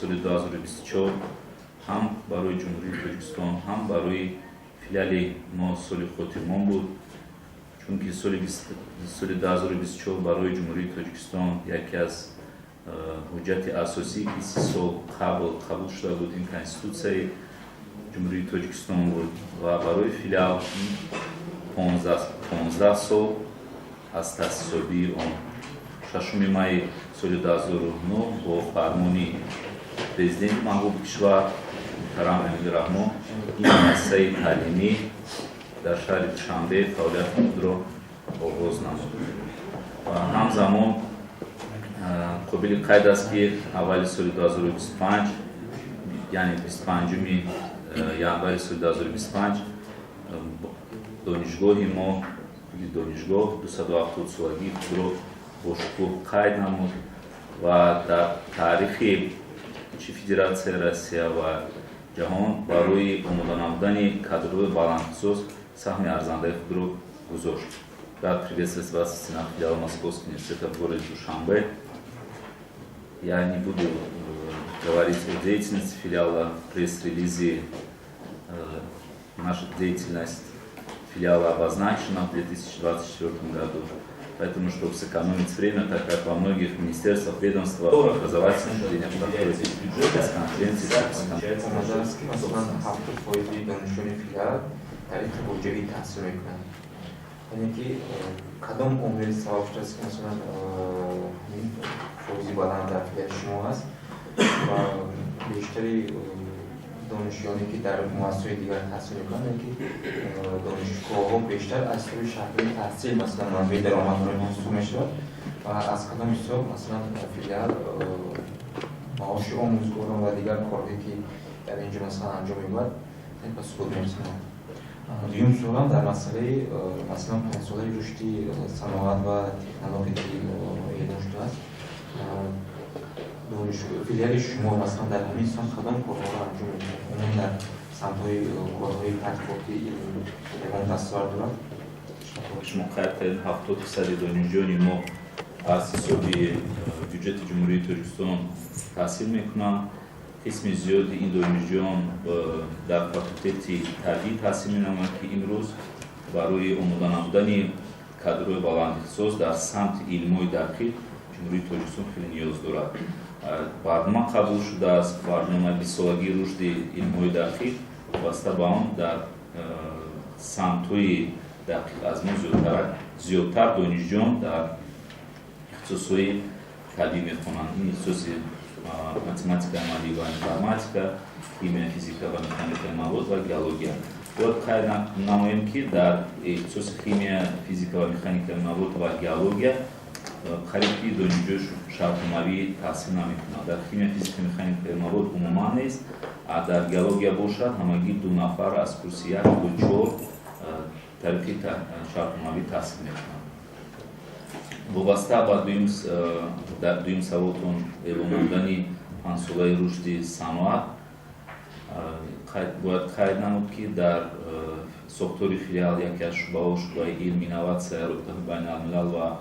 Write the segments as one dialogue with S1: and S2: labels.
S1: Соли 2024 ҳам барои Ҷумҳурии Тоҷикистон, ҳам барои филиали мо соли хотирмон буд, чунки соли 2024 барои Ҷумҳурии Тоҷикистон яке аз ҳуҷҷати асосӣ, ки 30 сол қабл қабул шуда буд, ин Конститутсияи Ҷумҳурии Тоҷикистон буд ва барои филиал 15 сол аз таъсисёбии он, 6 майи соли 2009 бо фармони Президенти маҳбуби кишвар муҳтарам Эмомалӣ Раҳмон ин муассисаи таълимӣ дар шаҳри Душанбе фаъолияти худро оғоз намуд. Ва ҳамзамон қобили қайд аст, ки аввали соли 2025, яъне 25 январи соли 2025, донишгоҳи мо, худи донишгоҳ, 270 солагии худро бо шукӯҳ қайд намуд ва дар таърихи чи Федератсияи Россия ва ҷаҳон барои омода намудани кадрҳои баландихтисос саҳми арзандаи худро гузошт. Рад приветствовать вас на филиал Московского университета в городе Душанбе. Я не буду говорить о деятельности филиала. В пресс-релизе наша деятельность филиала обозначена в 2024 году. Поэтому, чтобы сэкономить время, так как во многих министерствах, ведомствах, образовательных учреждениях проходят пресс-конференции,
S2: Омадааст, ки масалан 70 фоизи донишҷӯёни филиал тариқи буҷавӣ таҳсил мекунанд, яъне ки кадом омил сабаб шудааст, ки масалан ҳамин фоизи баланд дар филиали шумо аст ва бештари донишҷӯёне, ки дар муассисаҳои дигар таҳсил мекунанд, яъне ки донишгоҳҳо бештар аз ҳисоби шартҳои таҳсил масалан манбаи даромад барои онҳо ҳисоб мешавад ва аз кадом ҳисоб масалан филиал маоши омӯзгорон ва дигар корҳое, ки дар ин ҷо масалан анҷом меёбад, ба суд мерасонад? Дуюм суолам дар масъалаи масалан панҷсолаи рушди саноат ва технология, ки эълон шудааст, филиали шумо масалан дар ҳамин самт кадом корҳоро анҷом медиҳад? Умуман дар самтҳои корҳои тадқиқотӣ ягон дастовард дорад?
S1: Шумо қайд кардед, 70 фисади донишҷӯёни мо аз ҳисоби бюҷети Ҷумҳурии Тоҷикистон таҳсил мекунанд. Қисми зиёди ин донишҷӯён дар факултети табиӣ таҳсил менамоянд, ки имрӯз барои омода намудани кадрҳои баландихтисос дар самти илмҳои дақиқ Ҷумҳурии Тоҷикистон хеле ниёз дорад. Барнома қабул шудааст, барномаи бистсолагии рушди илмҳои дақиқ. Вобаста ба он дар самтҳои дақиқ аз мо зиёдтар донишҷӯён дар ихтисосҳои табиӣ мехонанд. Ин ихтисоси математика амалӣ ва информатика, химия, физика ва механикаи мавод ва геология. Бояд қайд намоем, ки дар ихтисоси химия, физика ва механикаи мавод ва геология қариб ки донишҷӯ шартномавӣ таҳсил намекунад. Дар химия, физика, механикаи мавод умуман нест, а дар геология бошад, ҳамагӣ ду нафар аз курси як то чор тариқи шартномавӣ таҳсил мекунанд. Вобаста ба дуюм саволтон, эълон намудани панҷсолаи рушди саноат, бояд қайд намуд, ки дар сохтори филиал яке аз шӯъбаҳо, шӯъбаи илм, инноватсия, робитаҳои байналмилал ва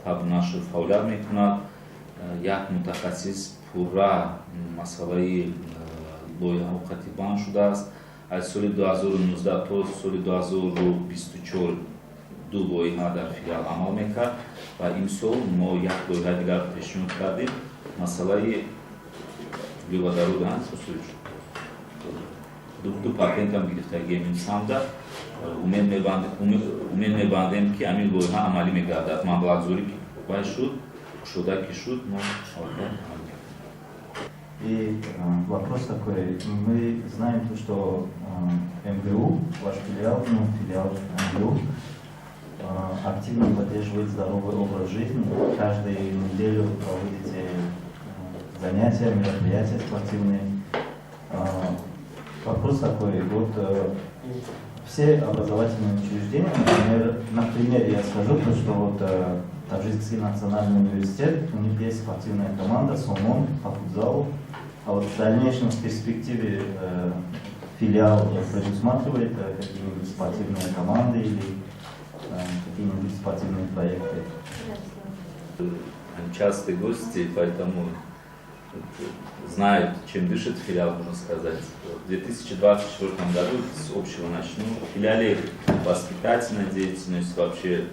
S1: табъу нашр фаъолият мекунад. Як мутахассис пурра масъалаи лоиҳаҳо қатибанд шудааст. Аз соли 2019 то соли 2024 ду лоиҳа дар филиал амал мекард ва имсол мо як лоиҳаи дигар пешниҳод кардем, масъалаи углеводорода. Ду патентам гирифтагием ин самта. Умед мебандем, ки ҳамин лоиҳа амалӣ мегардад. Маблағгузорӣ вай шуд, кушода ки шуд, мо.
S3: И вопрос такой. Мы знаем то, что МГУ, ваш филиал, ну, филиал МГУ, активно поддерживает здоровый образ жизни. Каждую неделю проводите занятия, мероприятия спортивные. Вопрос такой. Вот все образовательные учреждения, например, я скажу то, что вот Таджикский национальный университет, у них есть спортивная команда «Сомон» по футзалу. А вот в дальнейшем, в перспективе, филиал предусматривает какие-нибудь спортивные команды или какие-нибудь спортивные проекты?
S1: Они частые гости, поэтому Знают, чем дышит филиал, можно сказать. В 2024 году, с общего начну, в филиале воспитательной деятельность, вообще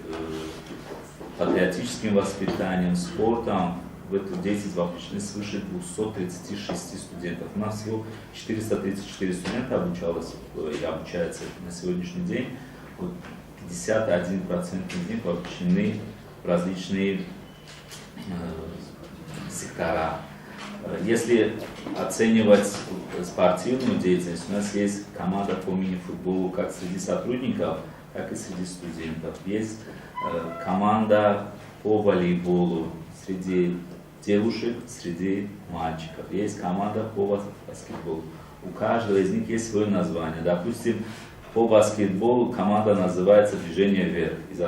S1: патриотическим воспитанием, спортом, в эту деятельность вовлечены свыше 236 студентов. У нас всего 434 студента обучалось и обучается на сегодняшний день. Вот 51% из них вовлечены в различные сектора. Если оценивать спортивную деятельность, у нас есть команда по мини-футболу как среди сотрудников, так и среди студентов. Есть команда по волейболу среди девушек, среди мальчиков. Есть команда по баскетболу. У каждого из них есть свое название. Допустим, по баскетболу команда называется «Движение вверх» из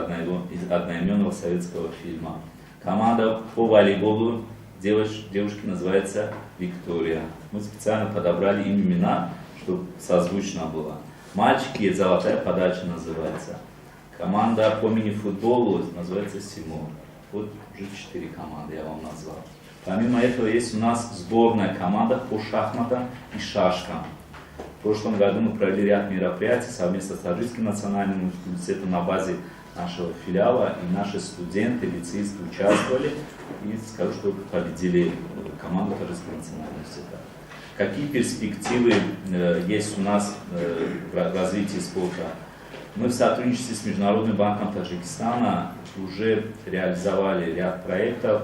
S1: одноименного советского фильма. Команда по волейболу девушки называется «Виктория». Мы специально подобрали им имена, чтобы созвучно было. Мальчики «Золотая подача» называется. Команда по мини-футболу называется «Симур». Вот уже четыре команды я вам назвал. Помимо этого есть у нас сборная команда по шахматам и шашкам. В прошлом году мы провели ряд мероприятий совместно с Таджикским национальным университетом на базе нашего филиала, и наши студенты, лицеисты участвовали, и скажу, что победили команду Таджикского национального университета. Какие перспективы есть у нас в развитии спорта? Мы в сотрудничестве с Международным банком Таджикистана уже реализовали ряд проектов.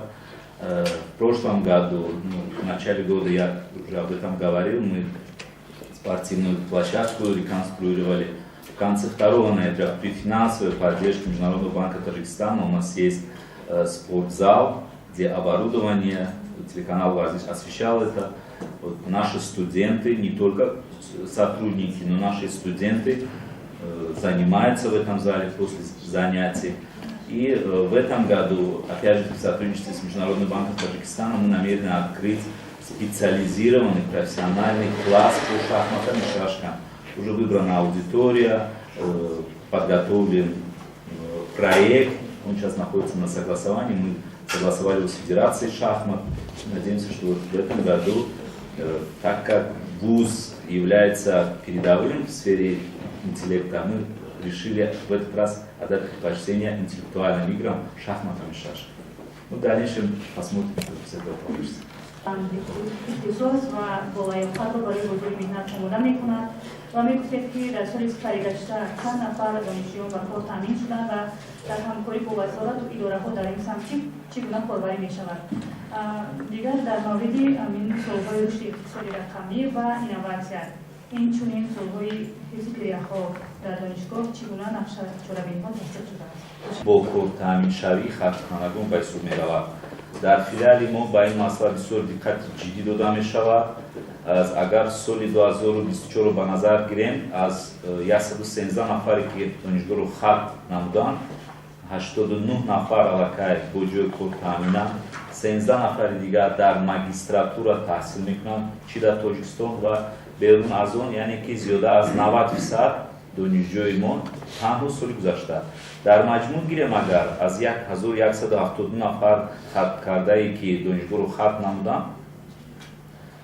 S1: В прошлом году, ну, в начале года я уже об этом говорил, мы спортивную площадку реконструировали. В конце 2 ноября при финансовой поддержке Международного банка Таджикистана у нас есть спортзал, где оборудование, телеканал Варзиш освещал это. Вот наши студенты, не только сотрудники, но наши студенты занимаются в этом зале после занятий. И в этом году, опять же, в сотрудничестве с Международным банком Таджикистана мы намерены открыть специализированный профессиональный класс по шахматам и шашкам. Уже выбрана аудитория, подготовлен проект, он сейчас находится на согласовании, мы согласовали его с Федерацией шахмат. Надеемся, что вот в этом году, так как ВУЗ является передовым в сфере интеллекта, мы решили в этот раз отдать предпочтение интеллектуальным играм, шахматам и шашкам. Ну, в дальнейшем посмотрим, что из этого получится.
S4: Ихтисос ва болаёқатро барои бозори меҳнат омода мекунад ва мегуфтед, ки дар соли сипаригашта чанд нафар донишҷӯён ба кор таъмин шуданд ва дар ҳамкорӣ бо вазорату идораҳо дар ин самт чӣ гуна корбарӣ мешавад. Дигар дар мавриди ҳамин суолҳои рушди иқтисоди рақамӣ ва инноватсия, инчунин суолҳои ҳифзи пиряхҳо дар донишгоҳ чӣ гуна нақша чорабиниҳо тасдиқ шудааст?
S1: Бо кор таъминшавии хатмкунандагон ба ҳисоб меравад. Дар филиали мо ба ин масъала бисёр диққати ҷиддӣ дода мешавад. Агар соли 2024 ба назар гирем, аз 113 нафаре, ки донишгоҳро хатм намуданд, 89 нафар аллакай бо ҷои кор таъминанд, 13 нафари дигар дар магистратура таҳсил мекунанд, чӣ дар Тоҷикистон ва берун аз он, яъне ки зиёда аз 90% донишҷӯи мо танҳо соли гузашта. Дар маҷмӯъ гирем агар, аз 1172 нафар хатмкардае, ки донишгоҳро хатм намуданд,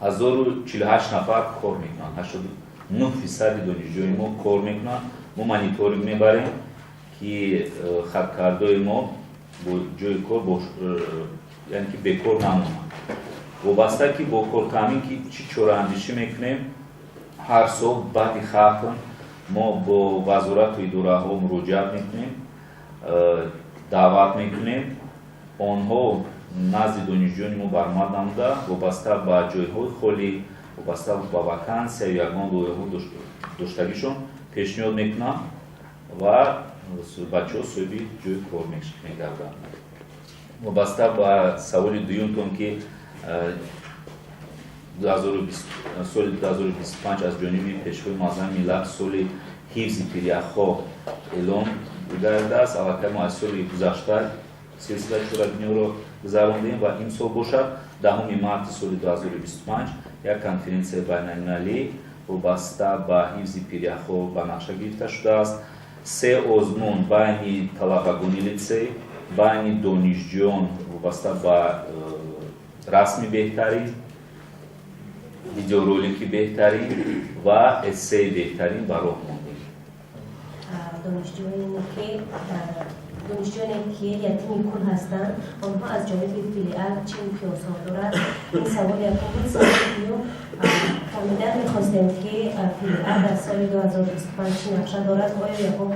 S1: 1048 нафар кор мекунанд, 89 фисади донишҷӯи мо кор мекунанд. Мо мониторинг мебарем, ки хаткардои мо бо ҷои кор, яъне ки бекор намонанд. Вобаста ки бо кортаъмин ки чӣ чораандешӣ мекунем, ҳар сол баъди хатм мо бо вазорату идораҳо муроҷиат мекунем, даъват мекунем, онҳо назди донишҷӯёни мо баромад намуда, вобаста ба ҷойҳои холӣ, вобаста ба вакансия ё ягон лоиҳаҳо доштагишон пешниҳод мекунанд ва бачаҳо соҳиби ҷои кор мегарданд. Вобаста ба саволи дуюмтон, ки соли 2025 аз ҷониби Пешвои муаззами миллат соли ҳифзи пиряхҳо эълон гардидааст, аллакай мо аз соли гузашта силсилаи чорабиниҳоро гузарондем ва имсол бошад, 10 марти соли 2025 як конференсияи байналмилалӣ вобаста ба ҳифзи пиряхҳо ба нақша гирифта шудааст. Се озмун байни талабагони литсей, байни донишҷӯён вобаста ба расми беҳтарин. Видеоролики беҳтарин ва эссеи беҳтарин ба роҳ мондем.
S5: Донишҷӯёне, ки ятими кул ҳастанд, онҳо аз ҷониби филиал чӣ имтиёзҳо дорад? Ин саволи якум буд. Саволи дуюм, фаҳмидан мехостем, ки филиал дар соли 2025 чӣ нақша дорад, оё ягон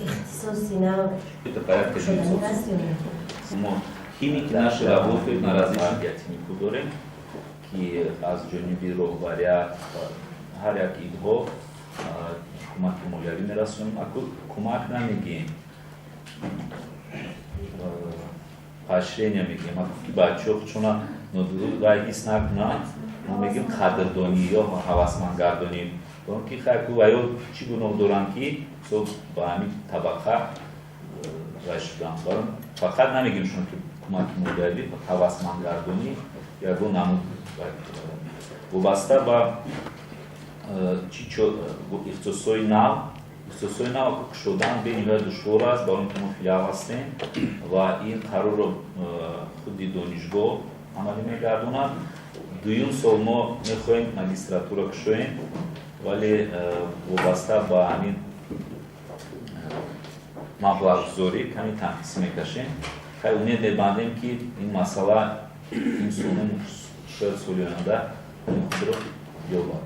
S5: ихтисоси нав шуданӣ ҳаст ё не?
S1: Мо химики наши работают на различных. Ятими кул дорем, ки аз ҷониби роҳбарият ҳар як идҳо кӯмаки молиявӣ мерасонем. Аку кӯмак намегӯем, поощрение мегӯем. Аку ки бачаҳо худшона вай ҳис накунанд, мо мегӯем қадрдонӣ ё ҳавасмандгардонӣ, он ки хайку ваё чӣ гуноҳ доранд, ки ба ҳамин табақа вай шуданд. Фақат намегӯем шумо ки кӯмаки молиявӣ, ҳавасмандгардонӣ, ягон намуд. Вобаста ба чи ихтисосҳои нав, ихтисосҳои нав кушодан бениҳоят душвор аст, барои ин ки мо филиал ҳастем ва ин қарорро худи донишгоҳ амалӣ мегардонад. Дуюм сол мо мехоҳем магистратура кушоем, вале вобаста ба ҳамин маблағгузорӣ каме танқисӣ мекашем. Хай, умед мебандем, ки ин масъала ин сол, шояд соли оянда худро ёбад.